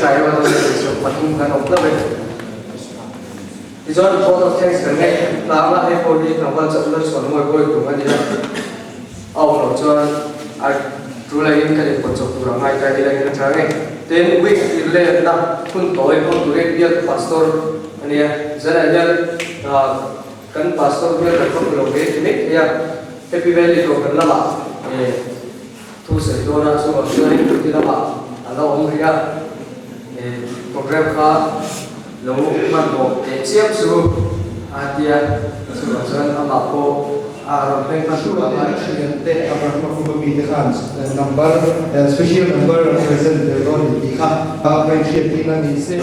kai rual dawn a ni chu pathum kan awm hlauh e. Tichuan vote of thanks kan ngaih tlang a, hei pawh hi tlangval chauh la chhuan ngawi kawi tum a ni a, a awm loh chuan a tul angin kan inpawt chawp tur a ngai ta ila in a tha nge. Tin, week tir letna hun tawi hmang turin biak pastor a ni a, zanah hian kan pastor bial kan va hmu lo ve ti mai thei a, Happy Valley dawr kan lamah Thu sawi dawn a chungah chuanin duty lamah a lo awm rih a, program kha lo hmanhmawh teh chiam chu a tia, chungah chuan amah pawh a rawn hleng hman tur ang a. Thiante Abrahama Kupa mite khan number, special number an present tel dawn ni tih kha a inhriat ding a ni se.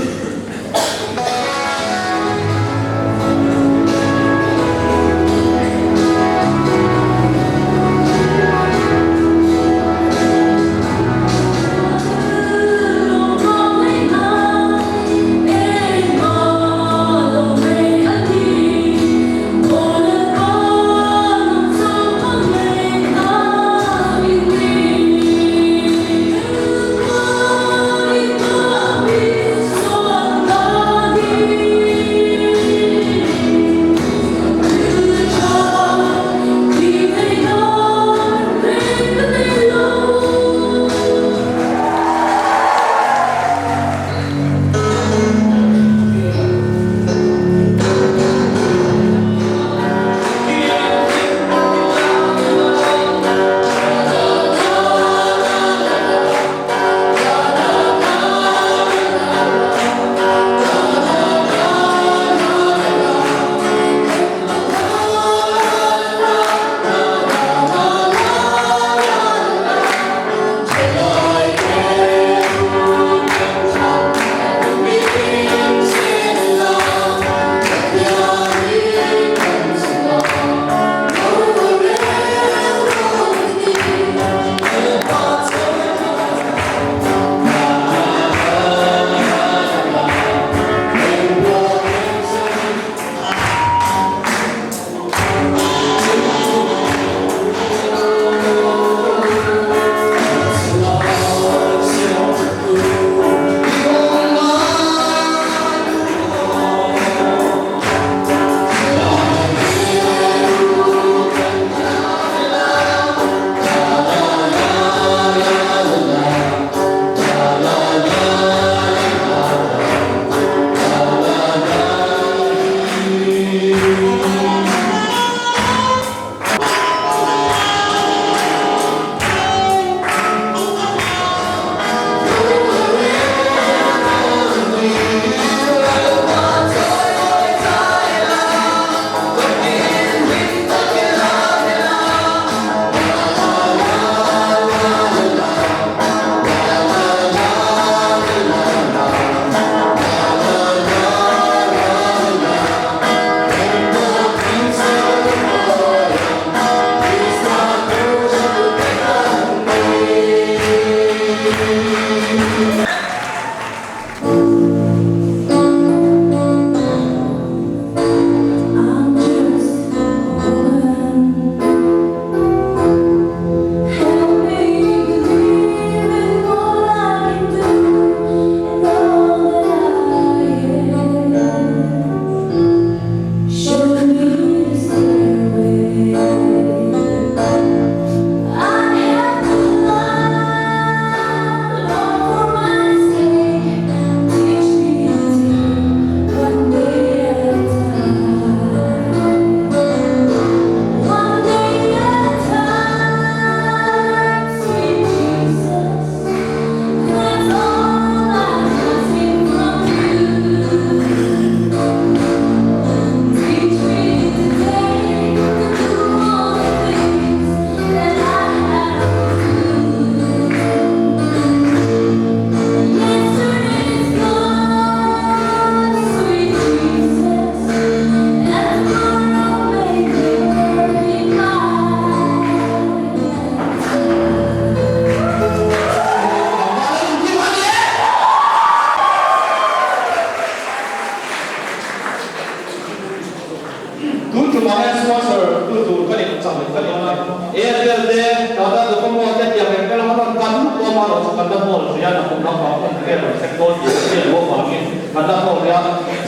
rawh chu kan la hnawl hrih a, nakum lampang hun nge rawn thleng dawn tih ka hriat loh avangin kan la hnawl hrih a.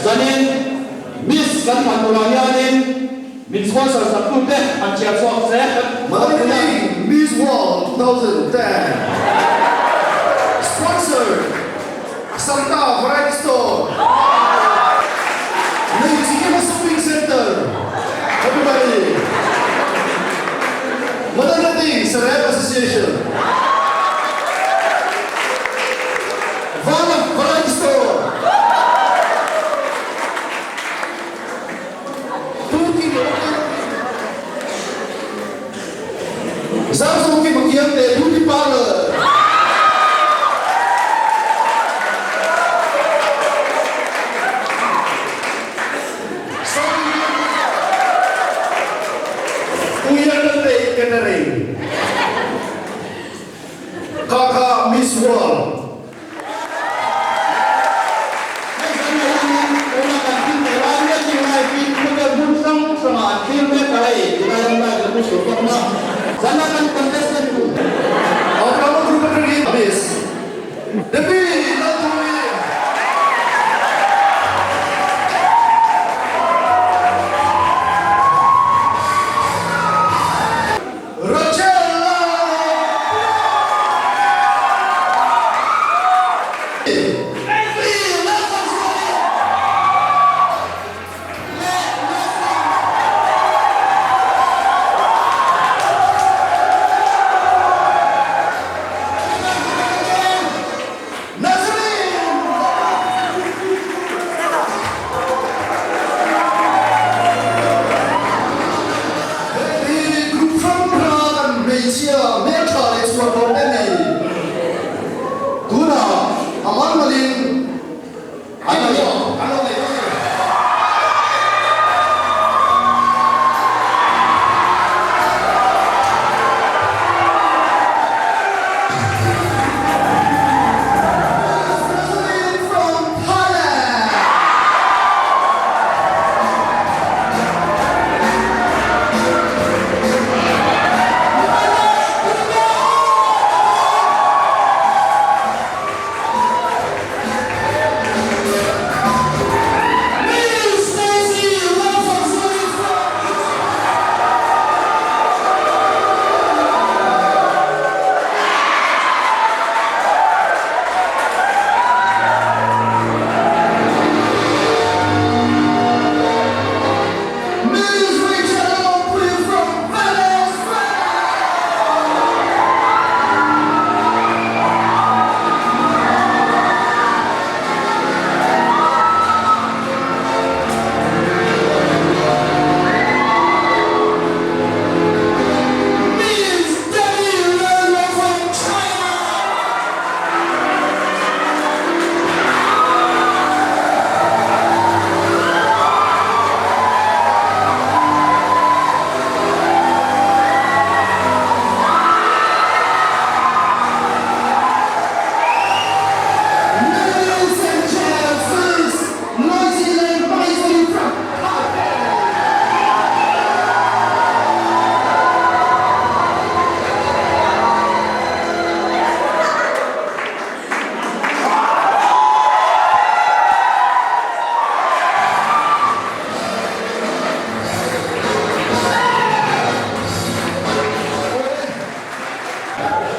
Zanin Miss kan hman turah hianin min sponsor sak tute han chhiar chhuak se. Madam Miss World 2010 Sponsor Santa Variety Store Neihchikima Shopping Center Everybody Madan Reddy Sareb Association Vana Variety Store Turkey Zarzo Kim Kiangte Beauty Parlour. Tuiarnate Catering Kaka Miss World. Hei zan ah hianin tuna kan thil neih lai mek hi live in khawvel hmun hrang hrangah an thlir mek a hei tunai ram live la hmu sur bawk na zan ah kan contestant tur. Oklahoma Group atangin Miss Debbie Lalduhmi. Rachel Hei hi group hrang hranga kan hmeichhia hmeltha leh chhuanawm te ni. Tunah a malmalin an lo an lo nei dawn a ni. President from Thailand. Miss Daisy Lalfangzuli from Miss Rachel Lawpui from Venezuela. Miss Debbie Lolo from China. Ladies and gentlemen, New Zealand Maisy from Taipei.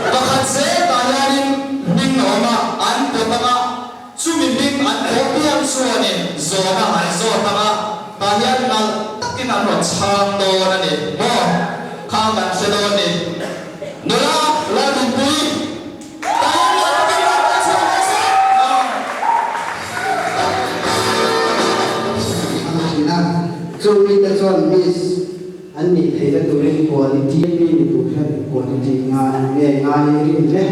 Pakhat zel ah hianin hming a awm a, an pawt ang a, chumi hming an pawh piang chuanin zawhna an zawt ang a, tah hian nalh takin an rawn chhang dawn a ni maw? Kha kan hre dawn ni. Nula Lalnunpui, tah hian nalh takin rawn kal chhuak ve se. A thin a, chung mite chuan Miss an nih theihna turin quality mi ni tur hian eng quality ngai nge ngai rin le?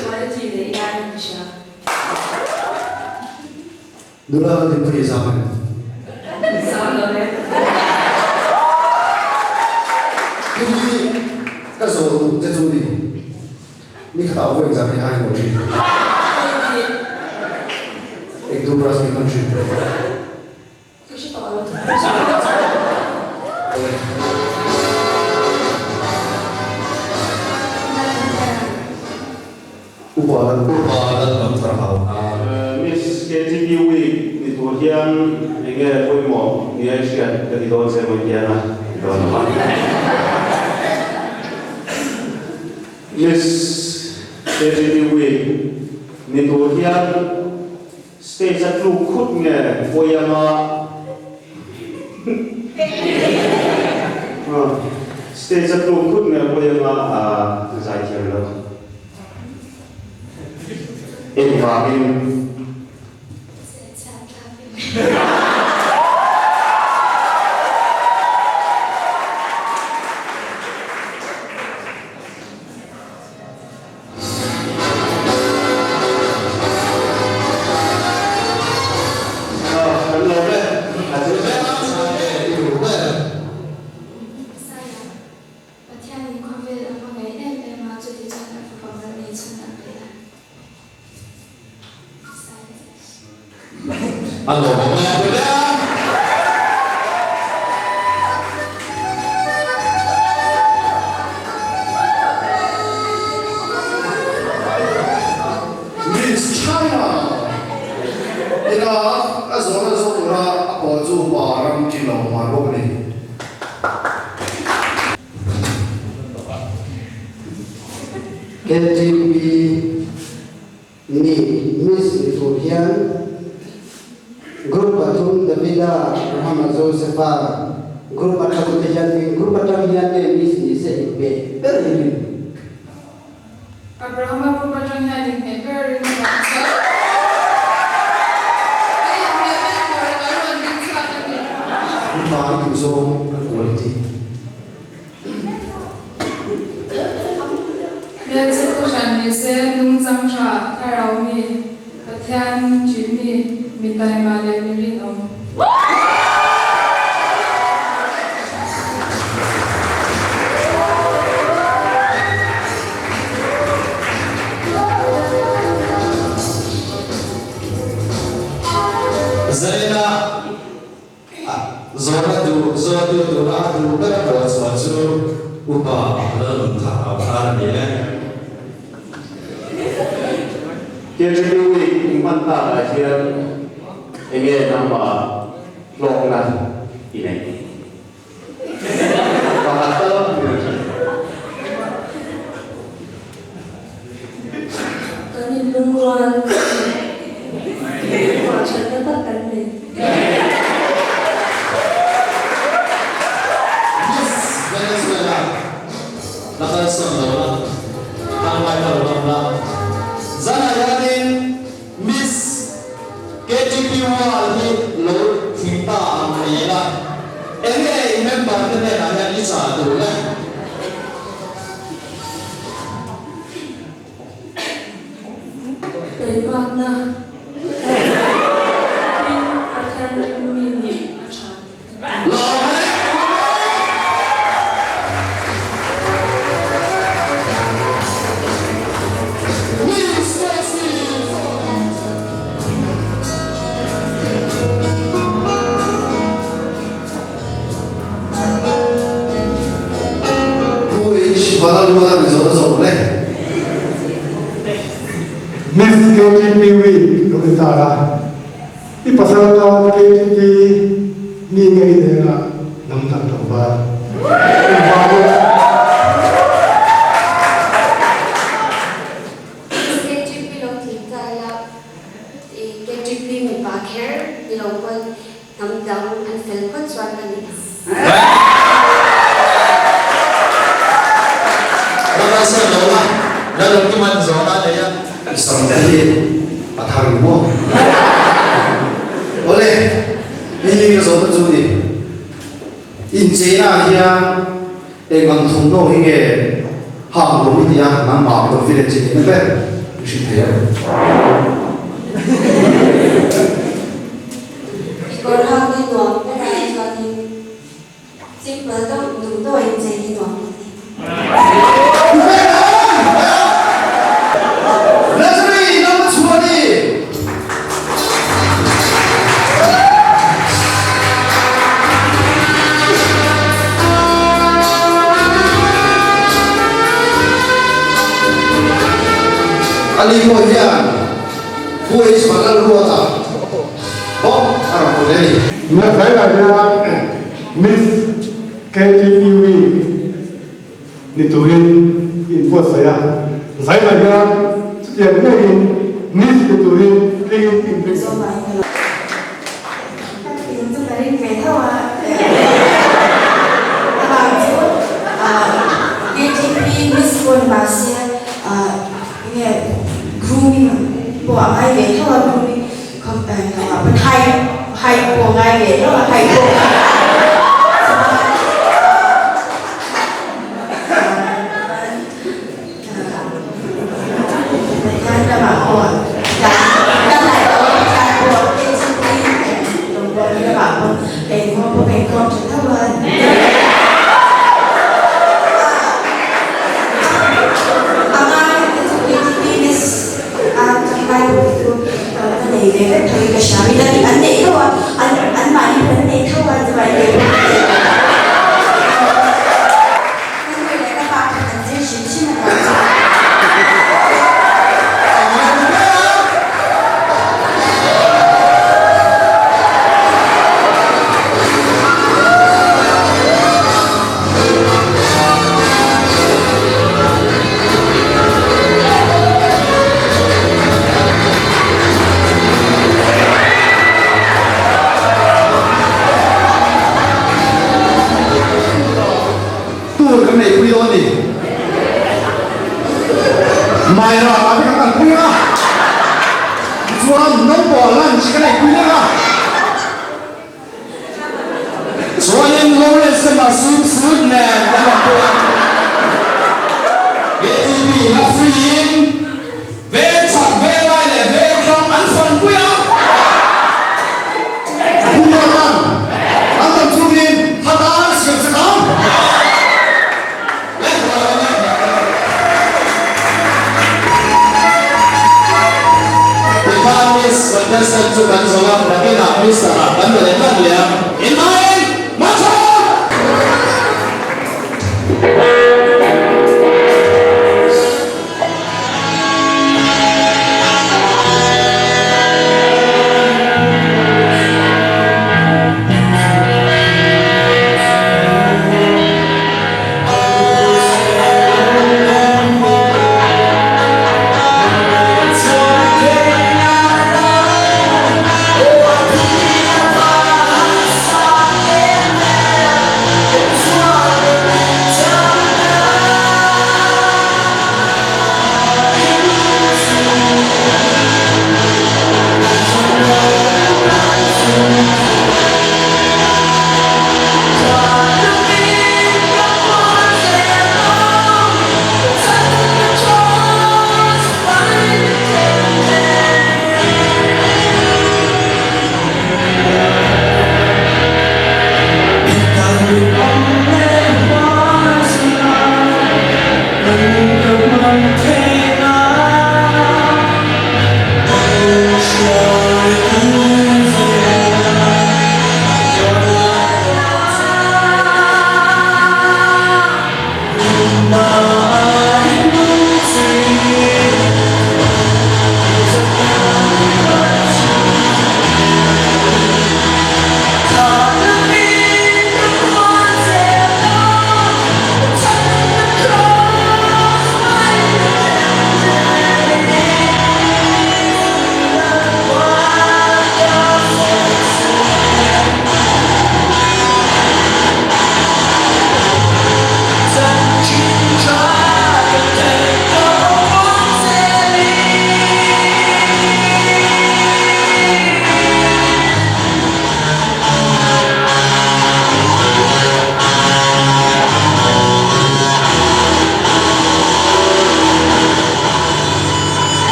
Quality neih ngaiin ka hria. Nula Dinpui zam a ni. Zam lo e. Hei hi ka zawh duh che chu ni. Ni khatah vawi engzah nge a inawh thin? Eng tur brush nge hman thin? Ka hre tawh lo. Upa Lal. Upa Lal Nunthar Hauhnar. Miss KTP Week ni tur hian enge pawimawh ni a i hriat ka ti dawn che mawi hian a ti dawn lo a. Miss KTP Week ni tur hian Stage a tluk khut nge pawi anga Stage a tluk khut nge pawi anga zai thiam lo. Engvangin? Pathianin khawvel a hmangaih em em a, chutichuan a fapa mal nei chhun a pe a. A lawmawm e a ti a. Miss China ina a zawhna zawh tura a pawl chu pa ram ki lo mar bawk a ni. KTP Ni, Miss ni tur hian group pathum Davida, Abrahama, Josepha group atang te hian eng group atang hian nge Miss ni se inhmeh ber i rin? Abrahama group atang hian inhmeh ber i rin vang chuan a inhmeh ber tur a lo rawn ding chhuak a ni. Mipa i duh zawng a quality. Hmelchhe kohhran ni se, nungchang tha, thlarau mi, Pathian ṭih mi, mi taima leh mi rinawm. Zaina. A zawhna duh zawhtu tura a duh ber a pawh chhuah chu Upa Lalnunthar Auhar a ni e. KTP Week inhman takah hian enge nangmah hlawkna i neih? Pakhat tal hmel tha. Kan inlungrual ruah thatna tak kan nei. Miss Venezuela la kalsawn lo la, tangkai ka lo lam la. Zanah hianin Miss KTP World hi lo thing ta ang ni ila, enge i member te hnenah hian i chah duh le? Teimakna tin Pathian ringmi nih a tha. Pu H. Vanlalruata Mizo zawh le. Miss KTP Week lo ni ta a, i pasal tan KTP mi ngei nena lam tak lo va engvangin? Miss KTP lo tling ta ila, KTP mipa kher ni lo pawn Hnam dang an fel phawt chuan ka ni ang. Ram a sawn lo a, lal an tum an zawn a nei a. I sam te hi a thar i maw? Awle, hei hi ka zawhna chu ni. Incheina ah hian eng ang thawmhnaw hi nge hak nuam i tih a, nangmah confidence i neihna ber i hrilh thei ang. I kawr hak hi nuam ber a chuanin simple deuh duh deuh a inchei hi nuam ka ti. Ani pawh hian Pu H Vanlalruata bawk a rawn hmu leh a ni. Nathanael hian Miss KTP Week ni turin inbuatsaih a, Zaina hian chutiang ngeiin Miss ni turin tlingin inring a. Ka tling chu ka ring ve tho a, amah chu KTP Miss pawh ni mahse enge grooming pawh a ngai ve tho a, grooming khawp engah pawn height height pawh a ngai ve tho a, height pawh Pathian lamah pawh kan lai tawh a, Pathian pawh KTP rawngbawlna lamah pawh ka inkhawm pawh ka inkhawm tha tho a. A ngai te chu KTP miss a tangkai pawh chu ka nei ve vek tho in ka hria a, mi an nei tho a, anmahni pawh an nei tho a, chuvangin kei pawh ka nei ve. Ka nu leh ka pa khan an zir hrim hrim a niang chu. Tur kan nei pui dawn ni. Myra ah te kan kalpui ang a, tichuan naupang lunch kan ei pui leng a. Chuanin Lawrence lamah swim suit nen kan rawn pui a. KTP la free in Veng chhak, veng lai leh veng thlang an fan pui a. Pu Jordan, an dam chungin Hatar siam chak ang. Tikhan Miss Contestant chu kan zo a, nakinah Mister ah kan be leh tlat leh a. Inmain Macho!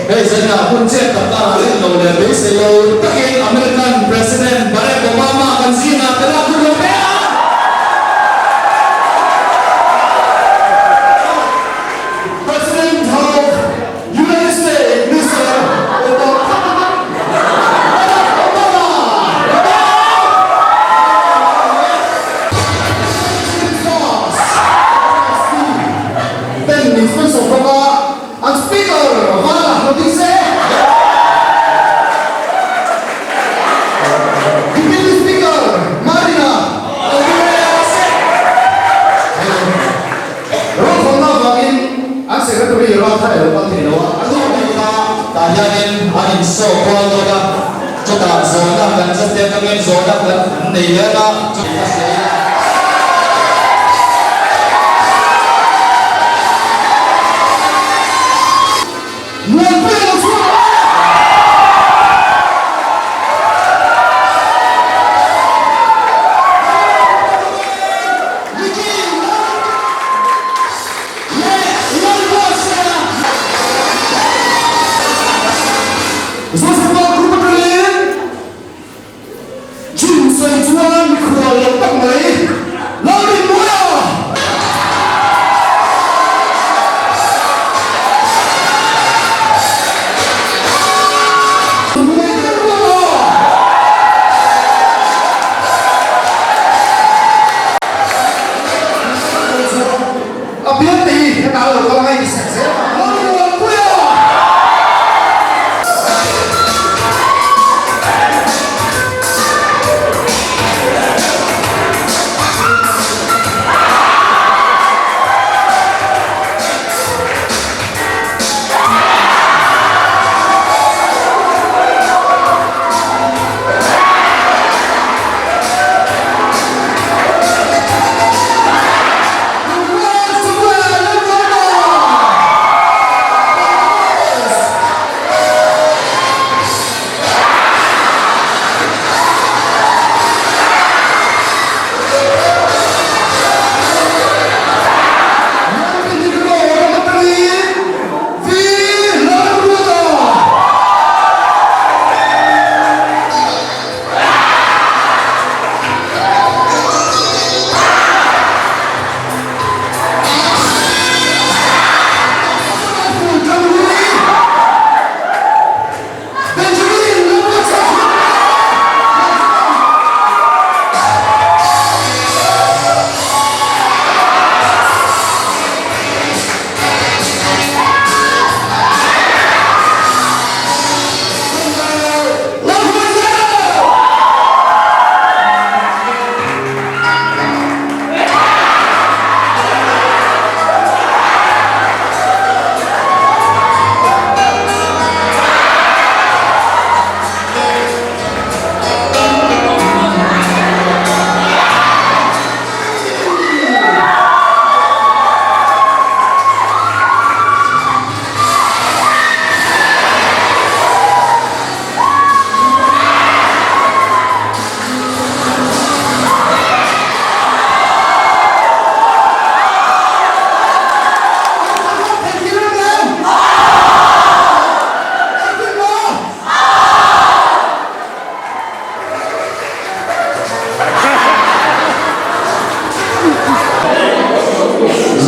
Hei zanah hun chet tak karah rin lo leh beisei lo takin American President Barack Obama kan zingah tel a hun lo hle a. President of United States Mister Obama Barack Obama. Ten min sponsor bawk a. An speaker vala lo ding se. Deputy Speaker Marina lo ding ve rawh se. Rokhawmna avangin an Secretary Ralthai a lo kal thei lo a, a duh bik kha tah hianin an insawh kual dawt a, chutah zawhna kan chate atangin zawhna kan nei leh a, chutah ka sawi a. Muanpui a lo chhuak a! Mickey!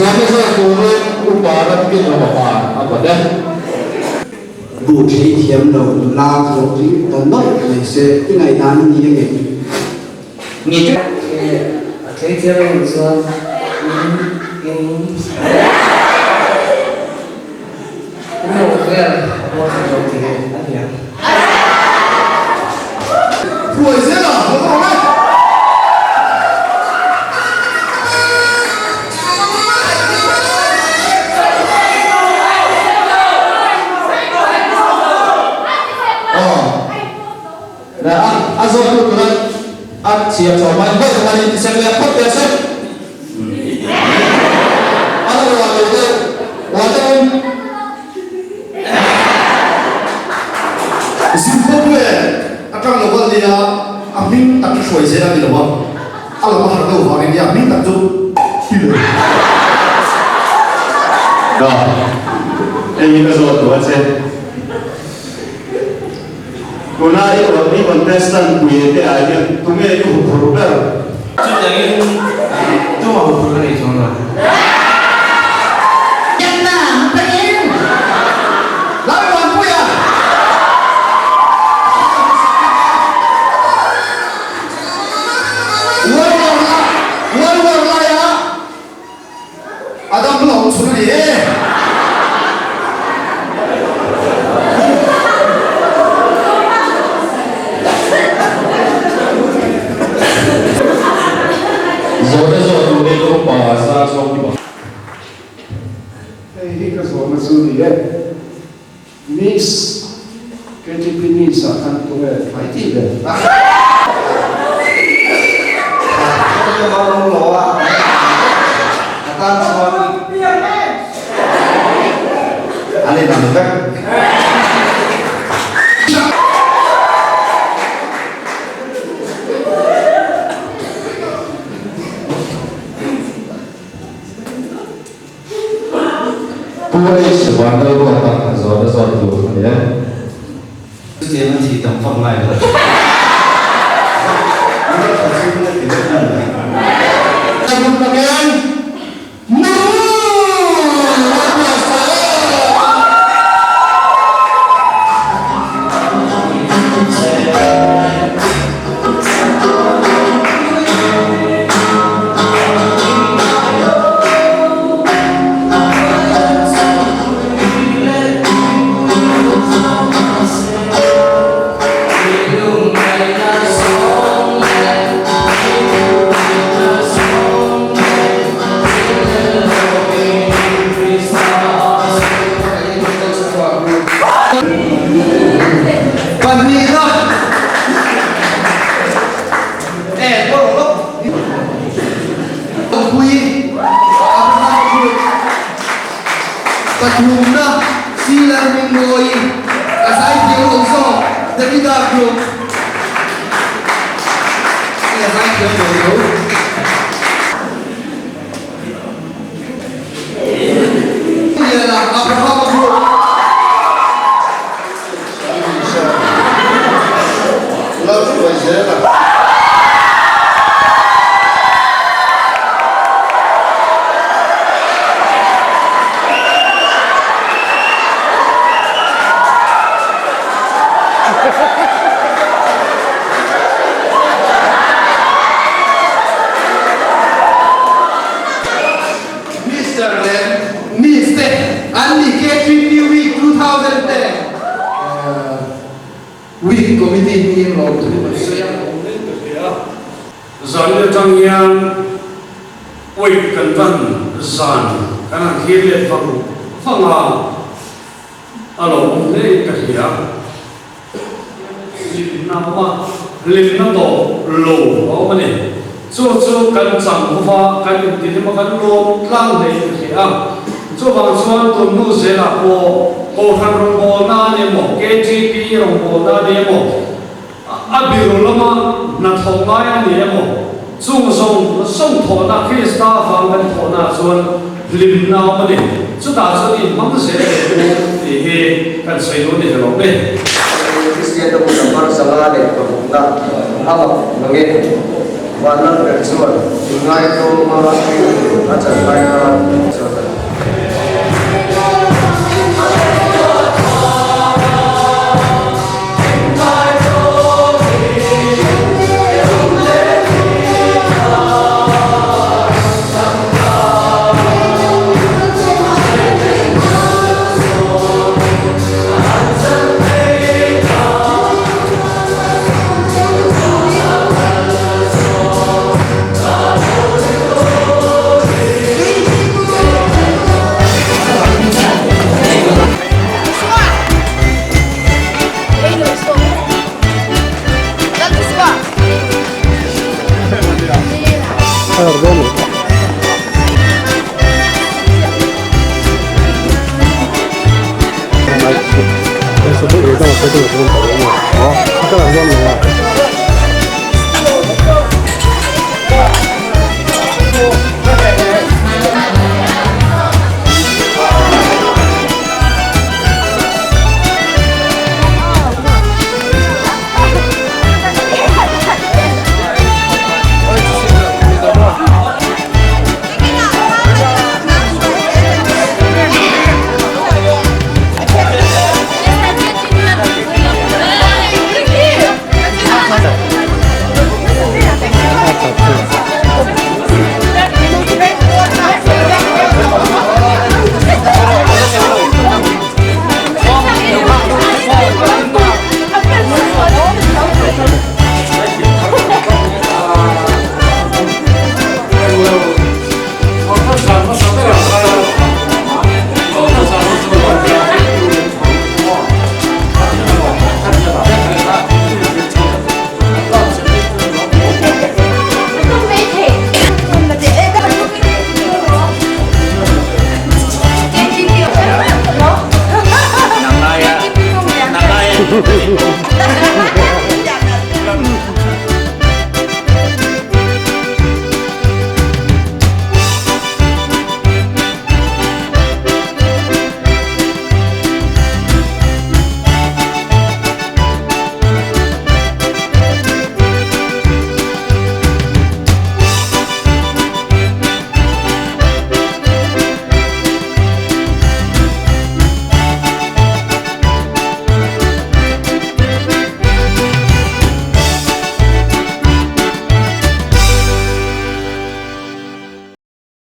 Zawhna zawk turin Upa Ramkinlawma Par a pawt e. Buh thei thiam lo nula hlawhtling ta nawlh mai se i ngaihdan a ni ange. Nge a thei thiam em chuan in in in lo vel a mawi thei lo tih hi a ni ang. Hruai zel a, lo awm e. A zawt tu tura a chhiar chho mai vawi khat in tisek leh phawt teh se. A la uar lo deuh, uar deuhin. Zimbabwe atang lo a nia, a hming tak hi hruai zel a ni lo a. A lam a harh deuh vangin nia hming tak chu Hiller. Ka engin a zawt duh a che. Tuna i i contestant pui te ah hian tunge i huphurh ber? Chutiangin tuma huphurh ka nei chuang lo. Kenna takin Lalmuanpuia. World War laia a dam lo chhun a ni e. Zawhna zawh turin upa sa chhuak ni bawk. Hei hi ka zawhna chu ni e. Miss KTP Miss ah khan tunge fai tih ve. An inang vek. Pu H. Vanlalruata zawhna zawt tur a ni e. Chutiang a thih tam vak ngai lo. Pahnihna e pawh lawk pui Abraham Group pathumna Silar Mingmawi a zaithiam lo zawk Davida Group a zaithiam lo lo. Liana Abraham Group. Mister leh Miss te an ni KTP Week 2010 Week Committee hmingin lawmthu an sawi a. Zan atang hian Week kan tan zan kan han thlir let vang vang a, a lo awm hle in ka hria. Hlimna a awm a, hlimna tawh lo a awm a ni. Chu chu kan chang hova, kan intihlim a, kan lawm tlang hle in ka hria a. Chuvang chuan tun hnu zelah pawh Kohhran rawngbawlna a ni emaw, KTP rawngbawlna a ni emaw, a biru lama hnathawh ngai a ni emaw, chung zawng zawng thawhna Krista vang kan thawhnaah chuan hlimna a awm a ni. Chutah chuan inhmang zel leh u tih hi kan sawi dawn ni hlawm e. Kristian te hun a 106na a mak mange. Vanlal ber chuan inngai tlawma ringleh a chan lai khan.